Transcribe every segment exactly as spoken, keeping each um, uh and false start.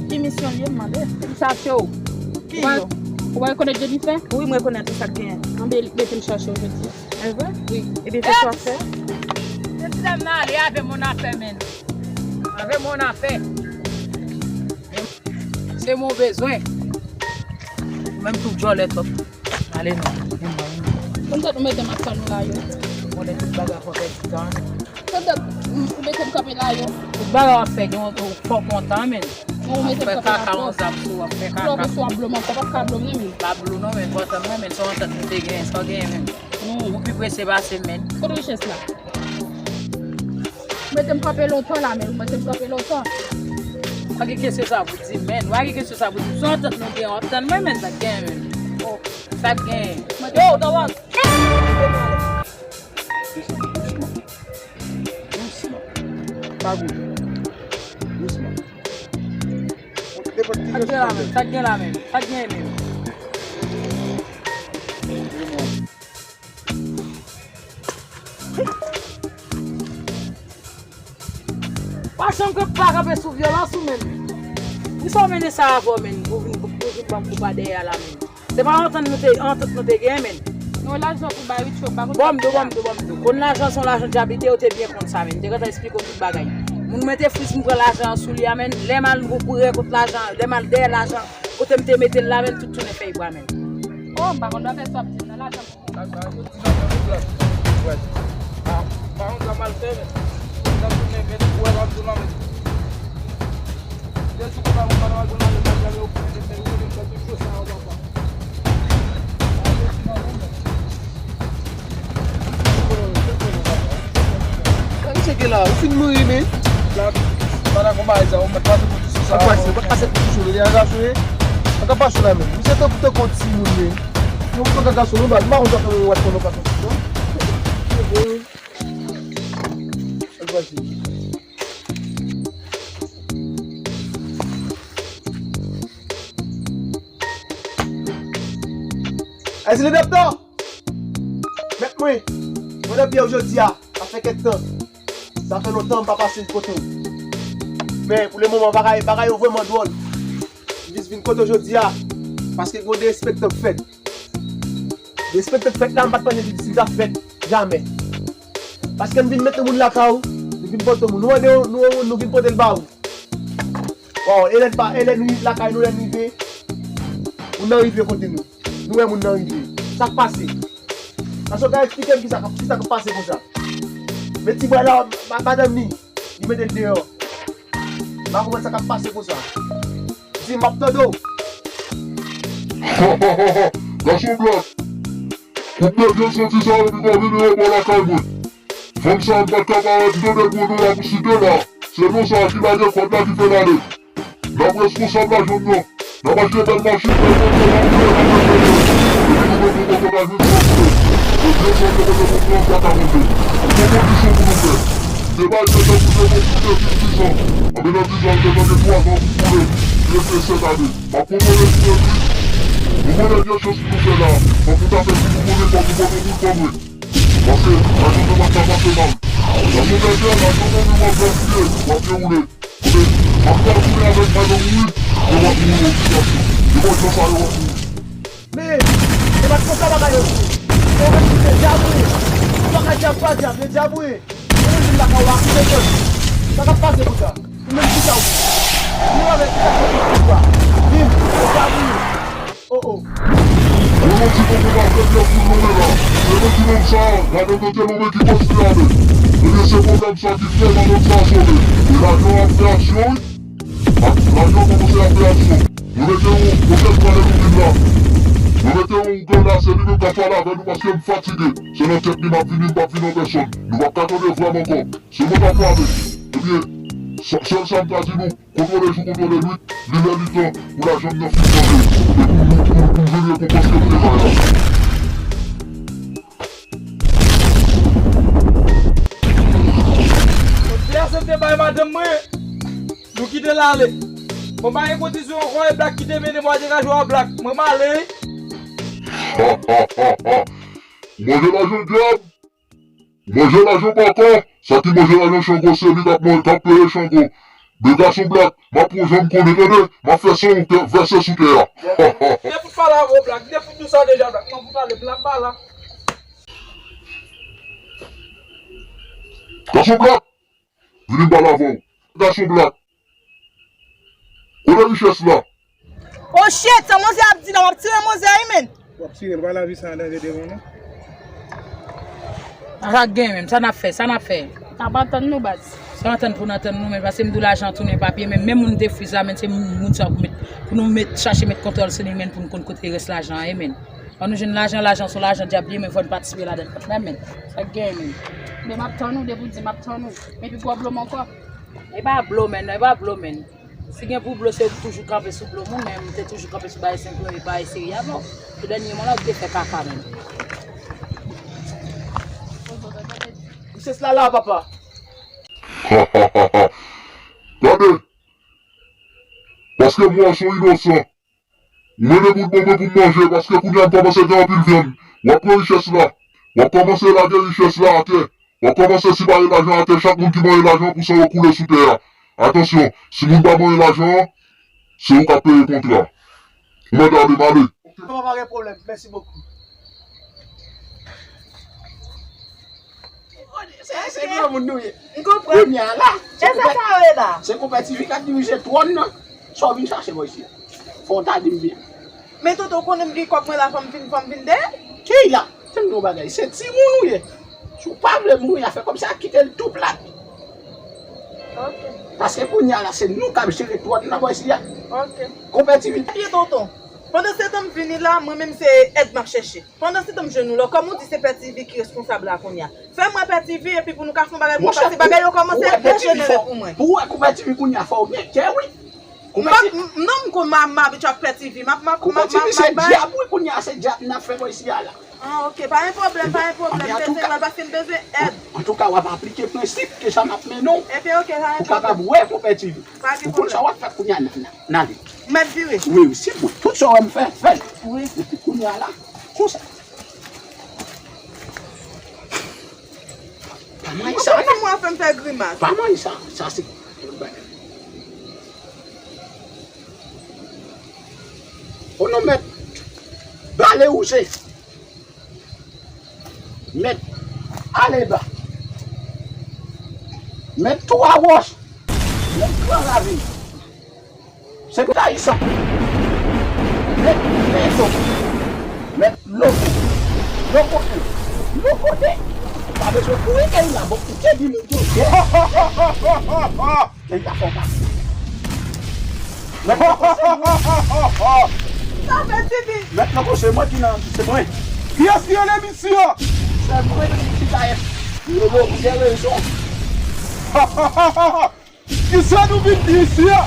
Ki misyon l ye, m mande? M chache w. Ki yo? Ou pa rekonèt Jennifer? Wi, m rekonèt li, sa k genyen? Anben, mete m chache w jodi a. E vre? Wi. Ebyen, se sa w ap fè? Kite ti dam nan ale avè m yon afè, menn. Avè m yon afè. Se mwen w bezwen. Ou menm tou djòlè twòp. Ale non. Konn tèt ou mete m ak sa nou la yo. Konnen tout bagay fò pèdi tan. Konn tèt ou mete m kanpe la yo. Tout bagay w ap fè, gen yon fò kontan, menn. Ou mete m kanpe la. Fè kaka yon zam sou, w ap fè kaka. Lò w sou ap blo m ankò, pa ka blo m non, menn. Pa blo non, menn. Kontan mwen, menn. Se yon antant nou te genyen, sa w genyen, menn. Ou pi prese pase m, menn. Kote richès la? Mete m kanpe lontan la, men ou mete m kanpe lontan. Pa gen kesyon sa pou di, men. Pa gen kesyon sa pou di. Sou antant nou gen, w ap tann mwen, men sa k gen, men. Oh, sa k gen. Yo, Dawòl. Dousman, dousman. Dousman. Pa goumen. Dousman. Nenpòt ki jan. Sa k gen la, men? Sa k gen la, men? Sa k gen, men? Pa janm ka pa kanpe sou vyolans ou menm. Pou sa w mennen sa avè w menm, pou vin, pou vin ban m kou pa dèyè a la menm. Se pa antant nou te, antant nou te gen menm. Non, lajan pou bay Richie, pa konn. Bòm do, bòm do, bòm do. Konn lajan se yon lajan djab li te, yo te byen konn sa menm. M te gentan eksplike w tout bagay. Moun mete fris m pran lajan an sou li a menm. Lè m al kouri kont lajan, lè m al dèyè lajan, kote m te mete l la menm, tout tounen fèy bwa menm. Oh, m pa konn dwa fè sa w ap di m nan lajan. Sa k ba yo ti nan men ou blak. Wè. Pa yon zam al fè, men. Zam tounen, men, ou wè, w ap di w nan men. Dèyè sou konba, ou pa nan wè, nan men, nan men, ou konnen, men, ou konnen, fè tout fè sa, ou papa. Sa misye gen la, ou fin mouri, men. Blak, pa nan konba, sa, ou mèt pase pou ti sou sa. Pa pase, pa pase pou ti sou, li a gason, men. Pa ka pase la, men. Misye tankou, tankou yon timoun, men. Yon kaka gason, nou ba, nou ba, nou ba, nou ba, nou ba, nou ba, nou ba, Èzili Dèptò! Mèt mwen, mwen nan pye w jodi a, sa fè kèk tan. Sa fè lontan m pa pase kote w. Men, pou le moman, bagay, bagay yo vrèman dwòl. M jis vin kote w jodi a, paske gen yon derespektan k fèt. Derespektan k fèt la, m pa t panse si sa fèt jamè. Paske n vin mete moun lakay ou, nou vin pote moun. Nou mande yon, nou, yon moun, nou vin pote l ba ou. Waw, e lè n pa, e lè n lakay nou, lè n rive, moun nan rive kote nou. Nou wè moun nan rive. Sa k pase? Sa se w ka eksplike m kisa, kisa k ap pase konsa? Men ti bwa la, ma-, madanm ni, li mete l deyò. M pa konprann sa k ap pase konsa. Di m, m ap tande w. Ha, ha, ha, ha. Gason blak. Kout nèg yo soti sa yo pi pa vini yo bò lakay mwen. Fanm sa a m pa t ka parèt, m tande gwo non la pou site la. Se non sa a ki lage kòd la ki fè l ale. N ap reskonsab lajan n nan. N ap achte bèl machin, bèl moto, n ap fè, n ap fè. Epi nou menm nou poko ka jwenn sa nou vle. Ebyen sa nou poko pran pa ka monte. Ou gen kondisyon pou nou fè. Se pa jèn nan pou jèn nan pou jèn vin dizan. Anben nan dizan nou gentan gen twazan pou koule. Li rete sèt ane. M ap pwopone nou yon lit. Nou konnen gen chans pou nou fè la. Fòk nou ta fè tout nou konnen fòk nou pran nou bout kò nou. Paske lajan nou p ap ka pase mal. Lajan dèyè, lajan nou menm w ap gaspiye, w ap dewoule. Kote, m ap kalkile avèk madanm ou wi, men w ap mouri yon ti gason. Nenpòt jan sa yo w ap mouri. Men, se pa t konsa bagay yo ye. Ou wè se dyab ou ye. Ou pa ka dyab pa dyab, se dyab ou ye. Ou vin lakay ou a koute fè. Sa k ap pase konsa? Ou menm kisa ou? Ou menm avèk kisa ou? Vin, se dyab ou ye. Oh, oh. Yo nou di nou pou pa fè dyab pou nonmen la. Se nou ki nonm sa a, gade kote nonmen ki konstwi avè. Ebyen se pwoblèm sa ki fè madanm sa a sove. E lajan ap fè aksyon wi. Ak lajan kòmanse ap fè aksyon. Nou mete yon, nou mete yon, nou mete yon grann la, se li menm k ap pale avè nou paske m fatige. Se nan tèt li m ap vini, m p ap vini an pèsòn. Nou p ap ka tande vwa m ankò. Se mwen k ap pale. Ebyen, sè-, sèl sa m ka di nou, kontwole jou, kontwole nwit, li lè li tan pou lajan m nan fin manje. E pou, pou, pou, pou jwenn rekonpans ke m te bay la. Konfyans m te bay madanm mwen, nou kite l ale. Mwen pa gen kondisyon ankò, e Blak ki te mennen m, mwen te ka jwe a Blak. Mwen m ale wi. Ou manje lajan dyab? Ou manje lajan baka? Sa ki manje lajan Chango, se li k ap man-, k ap peye Chango. De gason blak, m ap pran jan m konnen, tande, m ap fè san w te vèse sou tè a. Ha, ha. Depi w pale avè w blak, depi w di sa deja blak, mwen pou pale blak ba la. Gason blak, vini m pale avè w. Gason blak. Kote richès la? Oh shit, sa manzè ap di la, w ap tire manzè a wi, men. W ap tire l, pa lavi sa an danje devan nou. Sa k gen menm, sa n ap fè, sa n ap fè? N ap atann nou, baz. Sa n atann pou n atann nou menm, paske m di w lajan tounen papye, men menm moun te friz la, men se moun sa pou met, pou nou met, chache met kontwòl sou li, men pou n konn kote rès lajan an ye, men. An nou jwenn lajan, lajan se yon lajan dyab li ye, men fò n patisipe ladan l kanmenm, men. Sa k gen, men. Men m ap tann ou, depi w di m ap tann ou. Men pi gwo blo m ankò. E pa blo, men, non, e pa blo, men. Si gen pou blo, se toujou kanpe sou blo moun, men m te toujou kanpe sou bagay senp yo, e pa eseye avè w. Pou dènye mwa la, ou te fè kaka menm. Misye Slala, papa. Gade! Paske mwen se yon inosan. Ou mande bout bonbon pou m manje, paske kounye a m kòmanse gen anpil vyann. W ap pran richès la. W ap kòmanse lage richès la atè. W ap kòmanse sipaye lajan atè, chak moun ki manyen lajan pou san yo koule sou tè a. Atansyon, si moun pa manyen lajan an, se ou k ap peye kontra. Ou mèt ale, m ale. Papa, pa gen pwoblèm, mèsi bokou. Se, se granmoun nou ye. M konprann. Kounye a la, se konpè-, sa w ye la? Se konpè T V k ap dirije twòn nan. Sa w vin chache bò isi a? Fò w ta di m byen. Men tonton, ou konnen m gen kòb mwen la, fò m vin, fò m vin dèyè. Keyla, tann yon bagay, se timoun ou ye. Si w pa vle mouri, a fè kòmsi a kite l tou plat. Ok. Paske kounye a la, se nou k ap jere twòn nan bò isi a. Ok. Konpè T V. Ebyen tonton, pandan se tan m vini la, mwen menm se èd m ap chèche. Pandan se tan m jwenn ou la, kòm ou di se Pè T V ki responsab la kounye a. Fè m wè Pè T V epi pou nou ka fè yon bagay pou mwen, paske bagay yo kòmanse dejenere pou mwen. Pou w wè Konpè T V kounye a fò w gen kè wi. M ap, m, non, m konn m, m abitye ak Pè T V. M ap, m ap, m ap, m ap, m ap bay. Konpè T V se dyab wi, kounye a se dyab n ap fè bò isi a la. Ah, ok, pa gen pwoblèm, pa gen pwoblèm. Ebyen, antouka, paske m bezwen èd. Antouka, w ap aplike prensip ke sa m ap mennen w. Ebyen, ok, pa gen pwoblèm. Ou kapab wè Konpè T V. Pa gen pwoblèm. Ou konn sa w ap fè kounye a, n, n, n ale. Mèt vire. Wi, wi, si bon. Tout sa w wè m fè, fè l. Wi. Epi kounye a la, konsa. Pa manyen sa, non. Mwen fè m fè grimas. Pa manyen sa, sa se. O non, mèt bale wouze. Mèt ale ba. Mèt twa wòch. Mèt gran ravin. Se trayisan. Mèt pezo. Mèt loko. Lokote. Lokote. Pa bezwen kouri kay la, bon, ou te di moun yo. Kay la fò pa. Mèt loko se mwen. Sa fè T V. Mèt loko se mwen ki nan, se mwen. Kiyès ki rele misye a? Se mwen ki ta ès. Yo, yo, ou gen rezon. Kisa nou vin di isi a?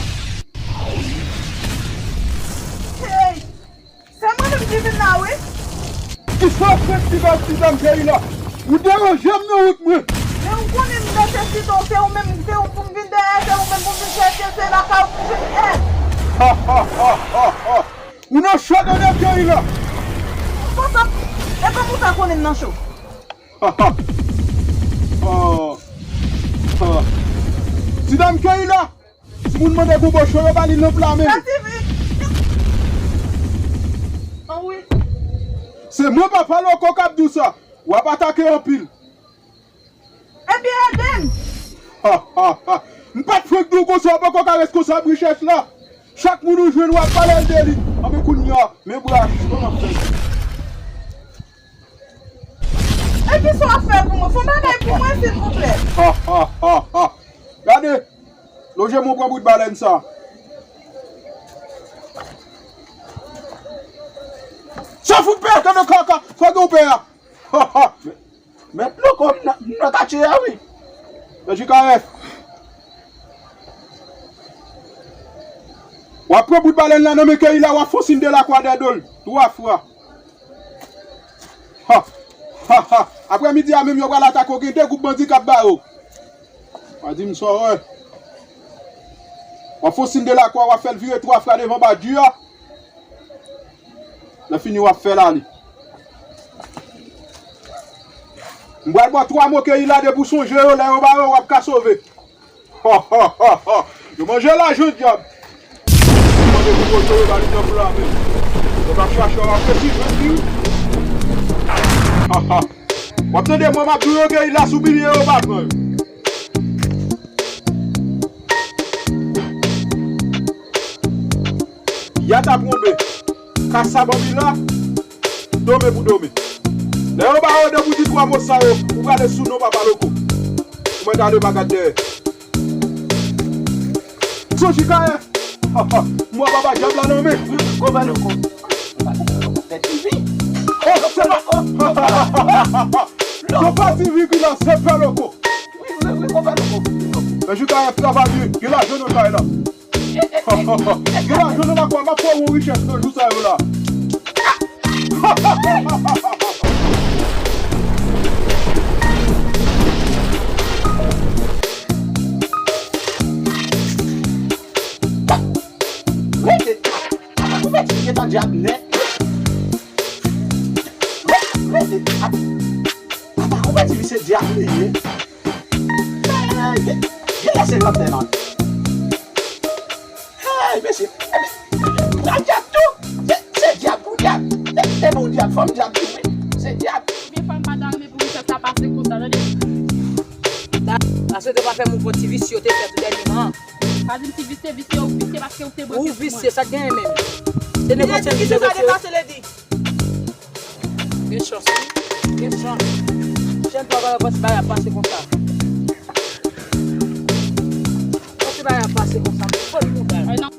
Hey! Se mwen menm ki vin la, wi. Kisa w ap fè ti bèl ti dam Keyla? Ou deranje m nan wout mwen. Men ou konnen m nesesite w, se ou menm, se ou pou m vin dèyè, se ou menm pou m vin chèche, se lakay ou pou m jwenn èd. Ha, ha, ha, ha, ha. Ou nan cho tande Keyla. Konsa, e kòman ou ta konnen m nan cho? Ah, ah. Ti dam Keyla, si moun mande pou bò cho, yo ba li nan pla men. Pè T V. An wi. Se mwen papa loko k ap di w sa. W ap atake anpil. Ebyen, ede m. Ha, ha, ha. M pa t fenk di w konsa, w poko ka reskonsab richès la. Chak moun ou jwenn, w ap pale l de li. Anben kounye a, men brach, kòman fè? E kisa w ap fè pou mwen? Fè yon bagay pou mwen, silvouplè. Ha, ha, ha, ha. Gade, loje mwen pran bout balèn sa. Sa fout pè, tande kaka, sa gen w pè a. Ha, ha. Mèt loko, m nan, m nan katye a, wi. Mèt J K F. W ap pran bout balèn la nan men Keyla, w ap fon siy de lakwa dèyè do l. Twa fwa. Ha! Ha, ha! Aprè midi a menm, yo pral atake w, gen de gwoup bandi k ap ba yo. Pa di m sa w wè. W ap fon siy de lakwa, w ap fè l vire twa fwa devan badji a. Lè fini, w ap fè l ale. M pral ba w twa mo Keyla, depi w sonje yo, lè yo ba yo, w ap ka sove. Ha, ha, ha, ha. Yo manje lajan dyab. Yo manje pou kote yo ba li nan plan men. Yo pa chache w ap fè si jwenn li. W ap tande mwen m ap di w yo gerilas ou bliye yo pa pran yo. Yat ap wonbe. Kasa banmila. Dome pou dome. Lè yo ba òdè pou di twa mo sa yo, ou prale sou non papa loko. Ou mèt ale pa gad dèyè. Sonji kayè. Mwa papa dyab la nan men. Konpè loko. Fè T V. Oh, se pa. Se pa T V ki la, se pè loko. Wi, wi, wi, konpè loko. Men jou kayè travay li, gen lajan nan kay la. Gen lajan nan makwa, m ap fè yon richès nan jou sa yo la. Rete! Apa konpè T V gentan dyab nèt? Rete! Apa konpè T V se dyab li ye? Hey, gen, gen lè se lòt lè la. Hey, mesye, epi, pral dyab tou. Se, se dyab pou dyab. Se, se pou dyab, fanm dyab tou, wi. Se dyab. Ebyen, fanm pa ta renmen pou misye sa pase konsa, tande. Da, paske te pa fè mouvman ti visye yo te fè tou dènyèman. Pa di m ti visye, visye, ou visye paske ou te bwè kèk mwen. Ou visye, sa k genyen menm? Se negosye, ki se sa negosye. Depase, Lady? Gen chans, wi. Gen chans. Chèn pa va pase bagay ap pase konsa. Pase bagay ap pase konsa. Fò nou bay. Ay, non.